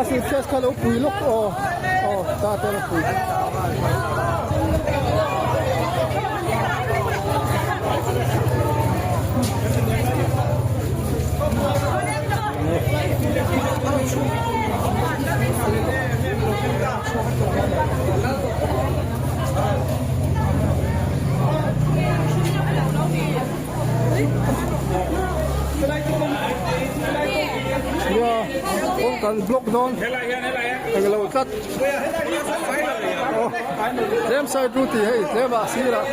suitcase kha lo pui lawk aw aw ta te lo pui. Nia kawng kan block dawn englo tlat tlem side ru tih hei tlem ah sirah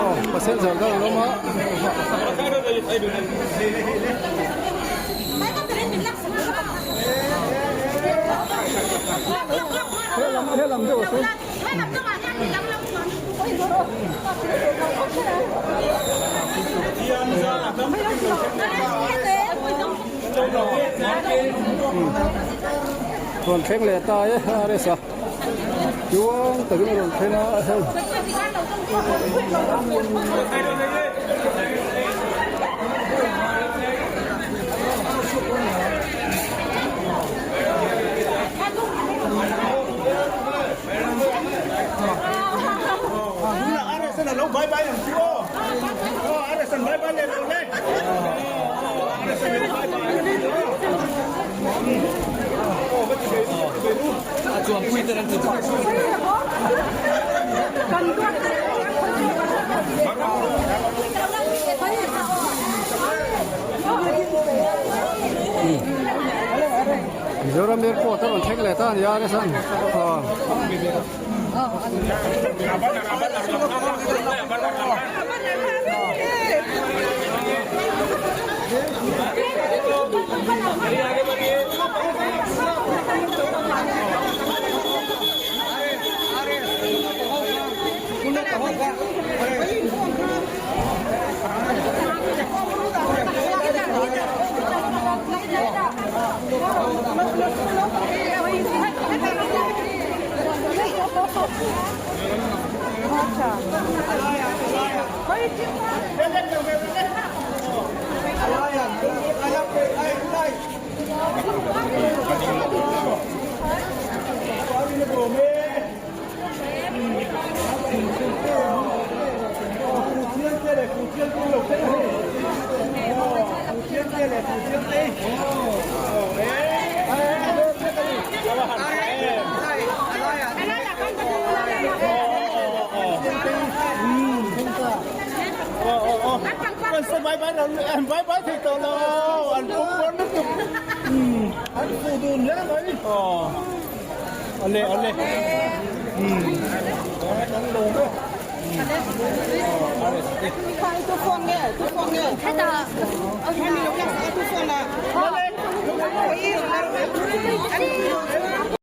aw passenger deuh an awm a. Helam helam deuh a sawn. Rawn thleng leh ta e RS a chuang takin a rawn thleng a hei. Mizoram airport a rawn thleng leh ta a ni a nasa